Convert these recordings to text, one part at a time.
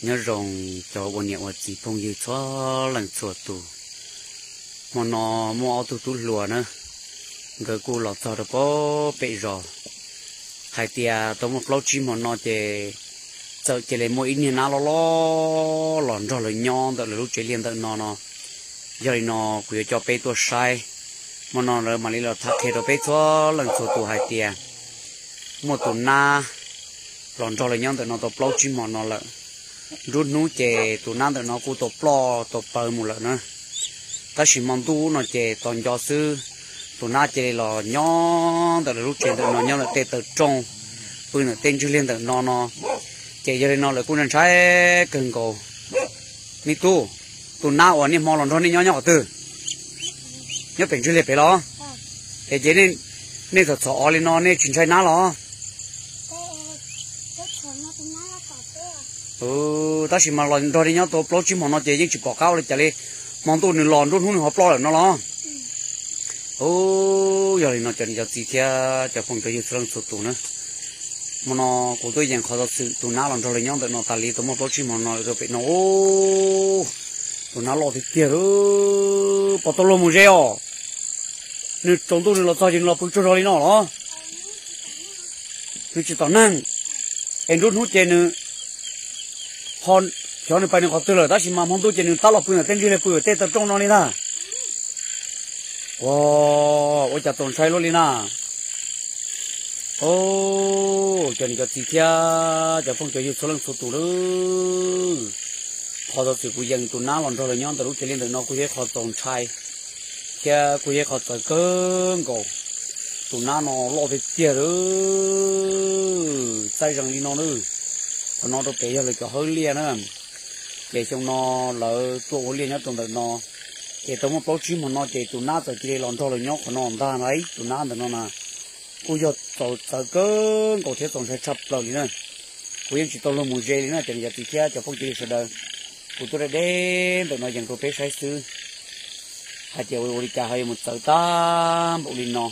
Nyob zoo cov ua niam ua txiv phooj ywg txhua leej txhua tus. Hmo no muaj ob tug tub hluas na, nkawd kuj los txog rau pem zos hais tias tau muaj plaub tsib hmo no ces txawm cia li muaj ib niag nab loj loj los nrog lawv nyob ntawm lawv lub tsev liaj ntawm no no. Yog li no kuv yuav coj peb tuaj saib. Hmo no lawv mam li los tham qhia rau peb txhua leej txhua tus hais tias muaj tus nab los nrog lawv nyob ntawm no tau plaub tsib hmo no lawm. Nruab hnub ces tus nab ntawm no kuj tau ploj tau paws mus lawm na. Tab sis hmo ntuj no ces tos nco xwb, tus nab cia li los nyob ntawm lawv lub tsev ntawm no, nyob ntawm tej taw rooj, pw ntawm tej ntswg liaj ntawm no no. Ces yog li no lawv kuj ntshai kawg nkaus. Me tub, tus nab uas niaj hmo los nrog nej nyob nyob qhov twg? Nyob pem ntswg liaj pem los? Es ces nej txhom txhom os li no nej tsis ntshai nab los? Tab sis mas los nrog nej nyob tau plaub tsib hmo no ces yeej tsis pom qab ua li cas li. Hmo ntuj nws los nruab hnub nws ho ploj lawm no los? Yog li no cov niam cov txiv thiab cov phooj cov ywg txhua leej txhua tus na, hmo no kuv tuaj yees qhov xov xwm tus nab los nrog lawv nyob ntawm no tas li tau muaj plaub tsib hmo no lawm rau pem no. Tus nab loj tiag tiag lawm, pom tau luag mus ze os. Nws tsaus ntuj nws los txog ces nws los pw tsaug zog li no los? Nws tsis tom neeg, es nruab hnub ces nws ho xyov nws pais nws qhov twg lawm, tab sis mas hmo ntuj ces nws tab los pw ntawm tej ntswg liaj pw tej taw rooj no li ntag. Ua, ua cas txaus ntshai luaj li na. Cov niam cov txiv thiab cov phooj cov ywg txhua leej txhua tus lawm, qhov xov xwm kuv yees tus nab los nrog lawv nyob ntawm lub tsev liaj ntawm no kuj yog ib qho txaus ntshai thiab kuj yog ib qho txawv kawg nkaus. Tus nab no loj tiag tiag lawm, txaij zees li no na. Qhov no rau pem yog lawv cov hawb liaj na. Ces xyoo no lawv tuaj ua liaj nyob rau ntawm no, ces tau muaj plaub tsib hmo no ces tus nab txawm cia li los nrog lawv nyob qhov no ntag na. Tus nab ntawm no na kuj yog txaus txawv kawg nkaus thiab txaus ntshai tshaj plaws li na. Kuv yeej tsis tau luag mus ze li na cov niam cov txiv thiab cov phooj cov ywg sawv daws. Kuv tuaj deb deb ntawm no yees rau peb saib xwb hais tias ua li cas ho yuav mus txawv tag npaum li no.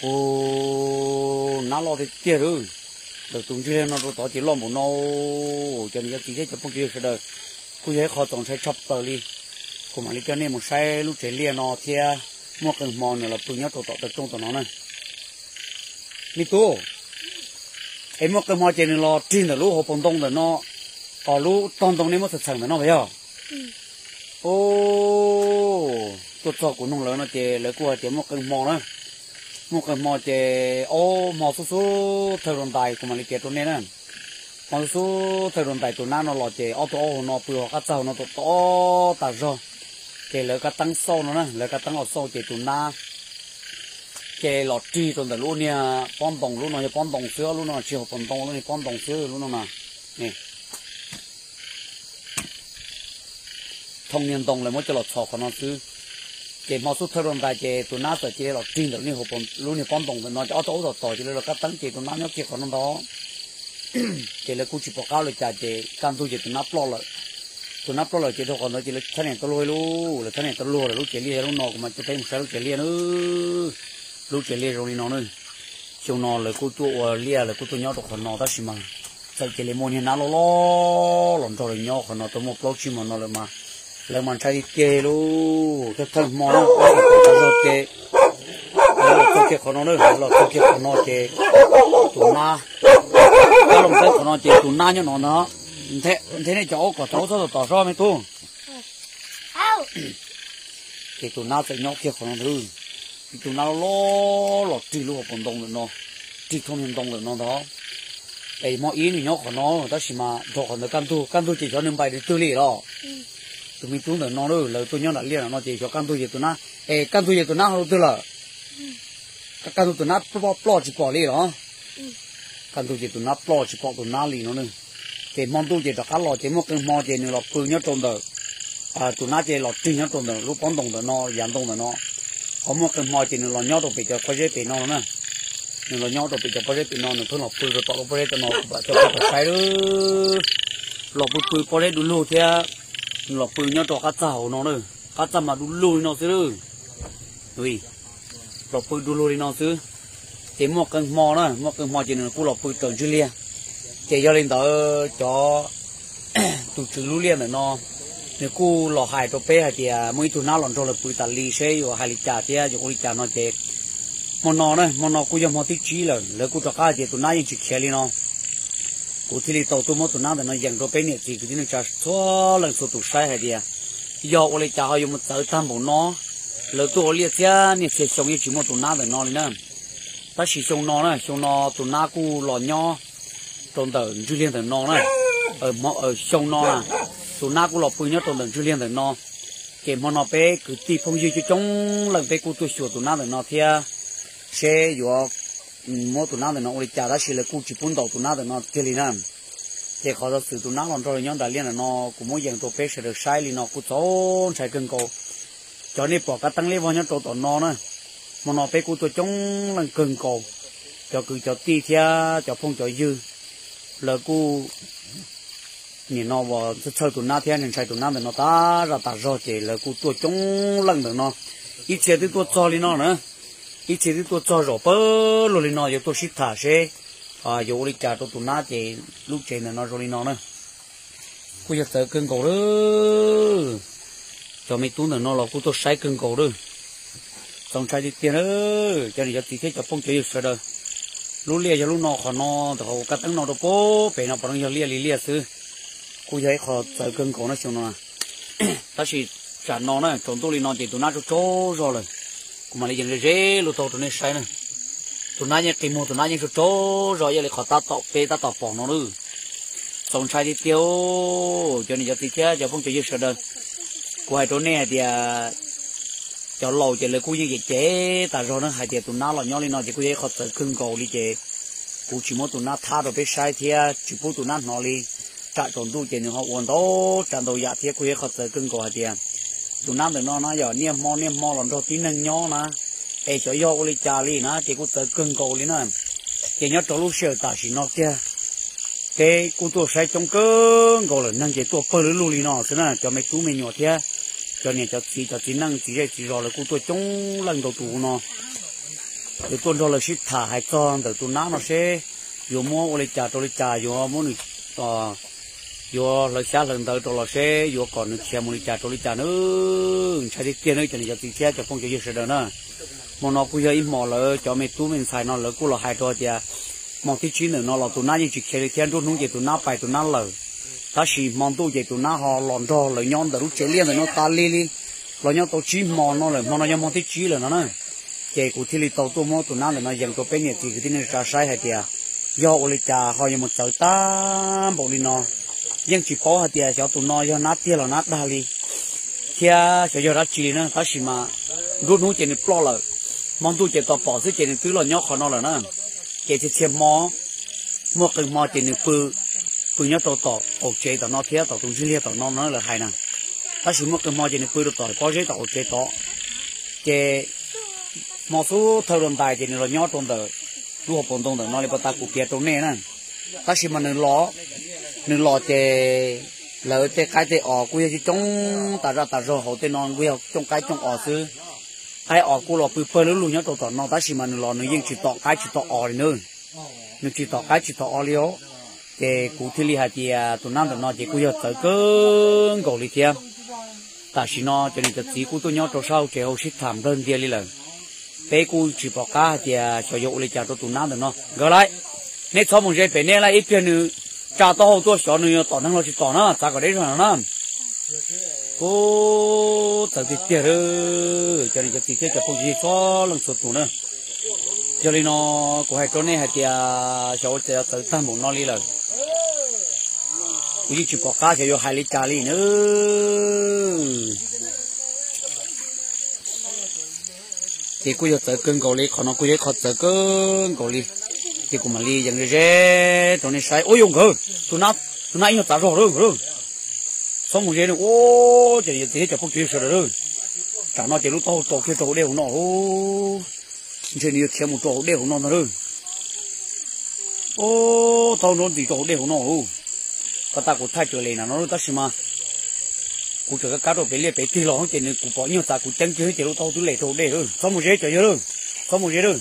Ua, nab loj tiag tiag lawm. Ntawm tus ntswg liaj no rau tod ces loj npaum no. Cov niam cov txiv thiab cov phooj cov ywg sawv daws, kuj yog ib qho txaus ntshai tshaj plaws li. Kuv mam li coj nej mus saib lub tsev liaj no thiab muaj qee hmo nws los pw nyob rau tom taw rooj tom no na. Me tub, es muaj qee hmo ces nws los rig ntawm lub hauv paus ntoo ntawm no, os lub tog ntoo nej muab txheem txheem ntawm no puas yog? Tuaj txog kuv noog lawv no ces lawv kuj hais tias muaj qee hmo na. Muaj qee hmo ces ob hmo xub xub thawj rau ntais kuv mam li piav rau nej na. Hmo xub xub thawj rau ntais tus nab no los ces ob tug aub hauv no pw hauv qab txaj hauv no tom tom tas zog. Ces lawv kab teeb xauj no na, lawv kab teeb los xauj ces tus nab ces los rig rau ntawm lub niag pob ntoo, lub no yog pob ntoo xwb, lub no tsis hauv paus ntoo, lub niag pob ntoo xwb lub no na. Thooj niag ntoo lawv muab coj los txhos qhov no xwb. Ces hmo xub thawj rau ntais ces tus nab txawm cia li los rig ntawm lub niag pob ntoo ntawm no ces ob tug aub tom tom ces lawv los kab teeb ces tus nab nyob kiag qhov no ntag. Ces lawv kuj tsis pom qab ua li cas ces kaj ntug ces tus nab ploj lawm. Tus nab ploj lawm ces dhau qhov ntawd ces lawv thab niam tau luag lauj, lawv thab niam tau luag lawm, lub tsev liaj yog lub no, kuv mam coj peb mus saib lub tsev liaj na. Lub tsev liaj zoo li no na. Xyoo no lawv kuj tuaj ua liaj, lawv kuj tuaj nyob rau qhov no tab sis mas txawm cia li muaj niag nab loj loj los nrog lawv nyob qhov no tau muaj plaub tsib hmo no lawm mas lawv mas ntshai tiag tiag lauj. Thawj thawj hmo na, lawv los txog kiag qhov no na, lawv los txog kiag qhov no ces tus nab, lawv los txog qhov no ces tus nab nyob no ntag. Nthe nej cov aub kom thaum aub txhob tom tom sob me tub. Ces tus nab txawm nyob kiag qhov no ntag. Ib tug nab loj loj los rig lub hauv paus ntoo ntawm no, rig thooj niag ntoo ntawm no ntag. Es hmo ib nws nyob qhov no tab sis mas dhau qhov ntawd kaj ntug, kaj ntug ces xyov nws npais rau twg li los. Tus me tub ntawm no lawv tuaj nyob nram liaj no ces xyov kaj ntug ces tus nab, es kaj ntug ces tus nab ho rau twg lawm? Kaj ntug tus nab ploj tsis pom li los? Kaj ntug ces tus nab ploj tsis pom tus nab li no na. Ces hmo ntuj ces rov qab los ces muaj qee hmo ces nws los pw nyob rau ntawm, tus nab ces los rig nyob rau ntawm lub pob ntoo ntawm no, yav ntoo ntawm no. Ho muaj qee hmo ces nws los nyob rau pem cov pob zeb pem no na. Nws los nyob rau pem cov pob zeb pem no, nws pheej los pw rau tom lub pob zeb tom no, kuv mam coj peb saib. Los pw pw pob zeb du lug thiab, nws los pw nyob rau qab txaj hauv no na. Qab txaj mas du lug li no xwb. Los pw du lug li no xwb. Ces muaj qee hmo na, muaj qee hmo ces nws kuj los pw raws ntswg liag. Ces yog li ntawd cov tus tswv lub liaj ntawm no, nws kuj los hais rau peb hais tias muaj ib tug nab los nrog lawv pw tas li, seb yuav hais li cas thiab yuav ua li cas no ces hmo no na, hmo no kuj yog hmo thib tsib lawm, lawv kuj rov qab hais tias tus nab yeej tsis khiav li no. Kuv thiaj li tau tuaj muab tus nab ntawm no yees rau peb niam txiv kwv tij neej tsa txhua leej txhua tus saib hais tias yog ua li cas ho yuav mus txawv tag npaum no. Lawv tuaj ua liaj txhiab niaj txhia xyoo yeej tsis muaj tus nab ntawm no li na. Tab sis xyoo no na, xyoo no tus nab kuj los nyob rau ntawm ntswg liag ntawm no na. Xyoo no na, tus nab kuj los pw nyob rau ntawm ntswg liag ntawm no. Ces hmo no peb kwv tij phooj ywg coob coob leej peb kuj tuaj xyuas tus nab ntawm no thiab, seb yuav muab tus nab ntawm no ua li cas, tab sis lawv kuj tsis pub ntaus tus nab ntawm no kiag li na. Ces qhov xov xwm tus nab los nrog lawv nyob nram liaj ntawm no kuv muab yees rau peb sawv daws saib li no kuj txaus ntshai kawg nkaus. Cov nej pom kab teeb liab vog nyob rau tom no na, hmo no peb kuj tuaj coob leej kawg nkaus, cov kwv cov tij thiab cov phooj cov ywg, lawv kuj nim no uas txhawj txhawj tus nab thiab ntshai tus nab ntawm no tas zaj tas zog ces lawv kuj tuaj coob leej ntawm no. Ib txhia twb tuaj txog li no na, ib txhia twb tuaj txog zaum pawg lug li no yuav tuaj sib tham seb yuav ua li cas rau tus nab ces lub tsev ntawm no zoo li no na. Kuj yog txawv kawg nkaus lawm. Cov me tub ntawm no los kuj tuaj saib kawg nkaus lawm. Txaus ntshai tiag tiag na, cov niam cov txiv thiab cov phooj cov ywg sawv daws. Lub liaj yog lub no qhov no, ntawm qhov kab teeb no rau pem no puav leej yog liaj li liaj xwb. Kuj yog ib qho txawv kawg nkaus na xyoo no. Tab sis tsam no na tsaus ntuj li no ces tus nab tsaug tsaug zog lawm, kuv mam li yees ze ze lub taub hau rau nej saib na. Tus nab yeej qi muag, tus nab yeej tsaug tsaug zog ib yam li qhov tab tom peb tab tom pom no lawm. Txaus ntshai tiag tiag, cov niam cov txiv thiab cov phooj cov ywg sawv daws. Kuv hais rau nej hais tias cov laus ces lawv kuj yeej cem cem tas zog na, hais tias tus nab los nyob li no ces kuj yog ib qho txawv kawg nkaus li ces kuv tsis muab tus nab thab rau peb saib thiab tsis pub tus nab hnov li. Tsam tsaus ntuj ces nws ho ua ntau tsav ntau yam thiab kuj yog ib qho txawv kawg nkaus hais tias tus nab ntawm no na yog niaj hmo niaj hmo los nrog tib neeg nyob na, es xyov yog ua li cas li na ces kuj txawv kawg nkaus li na. Ces nyob rau lub sij hawm tam sim no kiag, peb kuj tuaj saib coob kawg nkaus lawm, neeg ces tuaj pawg lug lug li no xwb na, cov me tub me nyuam thiab cov niam cov txiv, cov txiv neej txiv zej txiv zos lawv kuj tuaj coob leej rau tus no. Yuav tuaj nrog lawv sib tham hais txog ntawm tus nab no seb yuav muab ua li cas rau li cas, yuav muab nws, yuav hlawv xyab hlawv ntawv rau los seb yuav kom nws khiav mus li cas rau li cas na. Ntshai tiag tiag na cov niam cov txiv thiab cov phooj cov ywg sawv daws na. Hmo no kuj yog ib hmos lawv cov me tub me ntxhais no lawv kuj los hais rau tias hmo thib tsib ntawm no los tus nab yeej tsis khiav li thiab, nruab hnub ces tus nab pais tus nab lawm. Tab sis hmo ntuj ces tus nab ho los nrog lawv nyob ntawm lub tsev liaj ntawm no tas li li, los nyob tau tsib hmo no lawm, hmo no yog hmo thib tsib lawm no na. Ces kuv thiaj li tau tuaj muab tus nab ntawm no yees rau peb niam txiv kwv tij neej tsa saib hais tias yog ua li cas ho yuav mus txawv tag npaum li no. Yeej tsis paub hais tias xyov tus no yog nab tiag los nab dag li, thiab xyov yog dab tsi li na, tab sis mas nruab hnub ces nws ploj lawm, hmo ntuj ces tos pom xwb ces nws twb los nyob qhov no lawm na. Ces txhia txhia hmo, muaj qee hmo ces nws pw, pw nyob rau tom qaum tsev tom no thiab tom tus ntsig liag tom no no lawv hais na. Tab sis muaj qee hmo ces nws pw rau tom pob zeb tom qaum tsev tod. Ces hmo xub thawj rau ntais ces nws los nyob rau ntawm lub hauv paus ntoo ntawm no li pas tas kuv piav rau nej na. Tab sis mas nws los, nws los ces lawv tej qaib tej os kuj yog coob coob tas zaj tas zog, hauv tej no kuj yog coob qaib coob os xwb. Qaib os kuj los pw pawg lug lug nyob rau tom no, tab sis mas nws los nws yeej tsis tom qaib tsis tom os li na. Nws tsis tom qaib tsis tom os li os. Ces kuv thiaj li hais tias tus nab ntawm no ces kuj yog txawv kawg nkaus li thiab. Tam sim no cov niam cov txiv kuj tuaj nyob rau sab hauv tsev hauv sib tham nplawg ntias li lawm. Peb kuj tsis pom qab hais tias xyov yuav ua li cas rau tus nab ntawm no. Nkawd laiv, nej txhob mus ze pem nej laiv, ib pliag nws tsa taub hau tuaj xyov nws yuav tom neeg los tsis tom na, txav kom deb zog no na. Kuj txawv tiag tiag, cov niam cov txiv thiab cov phooj ywg txhua leej txhua tus na. Yog li no, kuv hais rau nej hais tias xyov ua cas yuav txawv tag npaum no li lawm. Kuv yeej tsis pom qab xyov yuav hais li cas li na. Ces kuj yog txawv kawg nkaus li, qhov no kuj yog ib qho txawv kawg nkaus li. Ces kuv mam li yees ze ze rau nej saib. Ua yus nkawd, tus nab ib nyuag txav zog lawm nkawd. Txhob mus ze na, ua ces yog txiv thiab cov phooj ywg sawv daws lawm. Tsam no ces lub taub hau rau kiag rau hauv dej hauv no. Ntshe nws yuav khiav mus rau hauv dej hauv no ntag lawm. Ua, taub hau nrov ntxis rau hauv dej hauv no. Pas tas kuv thaij tsaws les na no tab sis mas kuv tseem kab kab rau pem liaj pem tig los ces nws kuv pom ib nyuag txav kuv ceeb kiag ces lub taub hau twb les rau hauv dej lawm. Txhob mus ze cov yawg lawm, txhob mus ze lawm.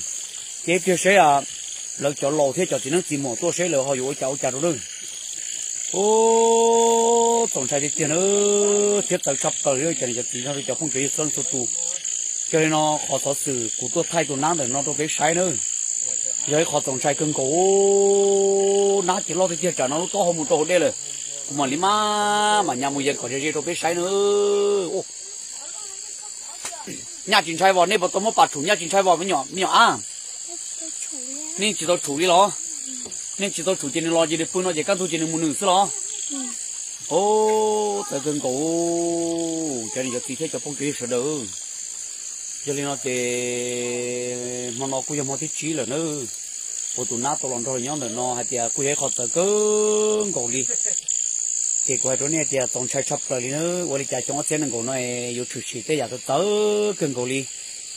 Ces ib pliag seb lawv cov laus thiab cov txiv neeb txiv muam tuaj seb lawv ho yuav ua cas ua cas rau nawb. Ua, txaus ntshai tiag tiag na, thiab txawv tshaj plaws li cov niam cov txiv no, cov phooj cov ywg txhua leej txhua tus. Yog li no qhov xov xwm kuv tuaj thaij tus nab ntawm no rau peb saib na, yog ib qhov txaus ntshai kawg nkaus. Nab ces loj tiag tiag, tsam no lub taub hau mus rau hauv dej lawm. Kuv mam li maj mam nyas mus yees kom ze ze rau peb saib na. Nyaj tsis ntshai vos, nej puas tau muab pas tshum nyaj tsis ntshai vos me nyuam, me nyuam ab? Nej tsis tau tshum li los? Nej tsis tau tshum ces nws los ces nws pw no ces kaj ntug ces nws mus nws xwb los? Ua, txawv kawg nkaus cov niam cov txiv thiab cov phooj cov ywg sawv daws. Yog li no ces hmo no kuj yog hmo thib tsib lawm na, uas tus nab tau los nrog lawv nyob ntawm no, hais tias kuj yog ib qho txawv kawg nkaus li. Ces kuv hais rau nej tias txaus ntshai tshaj plaws li na, ua li cas xyoo ob txhiab nees nkaum no es yuav tshwm sim tej yam txawv txawv kawg nkaus li.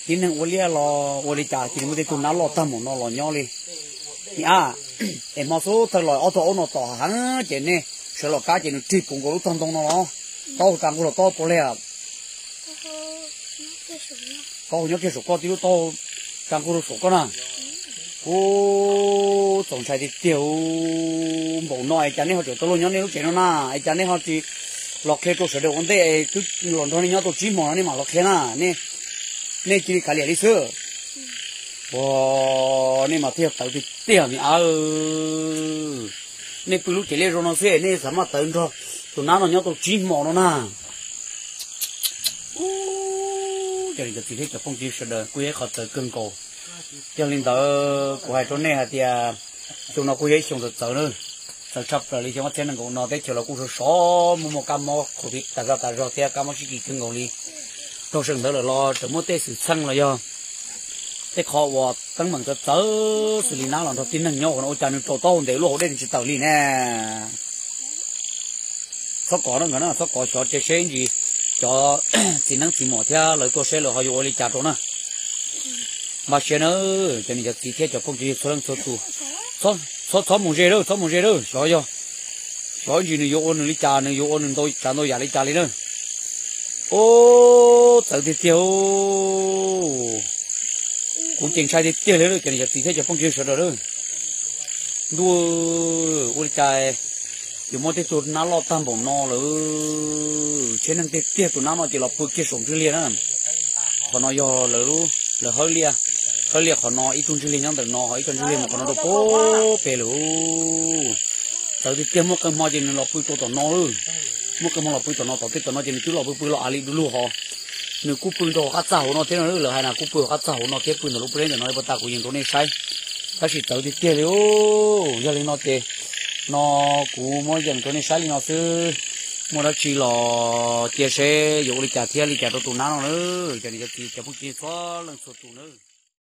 Tib neeg ua liaj los ua li cas cia li muaj tej tug nab loj tag npaum no los nyob li. Ni ab, es hmo xub thawj los ob tug aub no tom heev ces nej sawv los kab ces nws rig puv nkaus lub tog ntoo no los, taub hau tsa nqug los taub hau puas leg, taub hau nyob kiag saum koj, tib lub taub hau tsa nqug rau saum koj na. Ua, txaus ntshai tiag tiag. Npaum no es cas nej ho tseem tau luag nyob nej lub tsev no na? Es cas nej ho tsis los qhia rau sawv daws ua ntej, twb los nrog nej nyob tau tsib hmo no nej mam los qhia na. Nej cia li kav liam li xwb. Ua, nej mas thiaj yog tawv tiag tiag me ab. Nej pw lub tsev liaj zoo no xwb nej xav maj tawv nrog tus nab no nyob tau tsib hmo no na. Cov niam cov txiv thiab cov phooj ywg sawv daws, kuj yog ib qho txawv kawg nkaus. Yog li ntawd kuv hais rau nej hais tias xyoo no kuj yog ib xyoo txawv txawv na, txawv tshaj plaws li. Xyoo ob txhiab nees nkaum no teb chaws los kuj sov sov muaj muaj kab mob COVID tas zog tas zog thiab kab mob sib kis kawg nkaus li. Raug sawv ntawd lawm los tseem muaj tej xwm txheej los yog tej qho uas teeb meem txawv txawv xws li nab los nrog tib neeg nyob, ua cas nws rau taub hau ntev luaj hauv dej nws tsis tawm li ne? Txhob kov na nkawd na, txhob kov, xyov seb ib ntsis cov txiv neeb txiv muam thiab lawv tuaj seb lawv ho yuav ua li cas rau na. Npaj siab na, cov niam cov txiv thiab cov phooj cov ywg txhua leej txhua tus, txhob mus ze lawm, txhob mus ze lawm, xyov yog, xyov ib ntsis nws yuav ua nws li cas, nws yuav ua nws ntau tsav ntau yam li cas li na. Ua, txawv tiag tiag. Kuv ces ntshai tiag tiag li cov niam cov txiv thiab cov phooj cov ywg sawv daws lawm. Ntuj, ua li cas yuav muaj tej tug nab loj tag npaum no lawm, tsheb neeg tiag tiag. Tus nab no ces los pw kiag saum ntswg liaj na. Qhov no yog lawv lub, lawv hawb liaj, hawb liaj qhov no, ib tug ntswg liaj nyob ntawm no, ho ib tug ntswg liaj mus qhov no rau pem lawm. Txawv tiag tiag, muaj qee hmo ces nws los pw rau tom no. Muaj qee hmo los pw tom no, tom tej tom no ces nws twb los pw pw los av li du lug hos. Nws kuj pw rau hauv qab txaj hauv no thiab no, lawv hais na kuj pw hauv qab txaj hauv no thiab, pw ntawm lub pob zeb ntawm no li pas tas kuv yees rau nej saib. Tab sis txawv tiag tiag li. Yog li no ces no kuv muab yees rau nej saib li no xwb. Muaj dab tsi los cia seb yuav ua li cas thiab li cas rau tus nab no na, cov niam cov txiv cov phooj cov ywg txhua leej txhua tus na.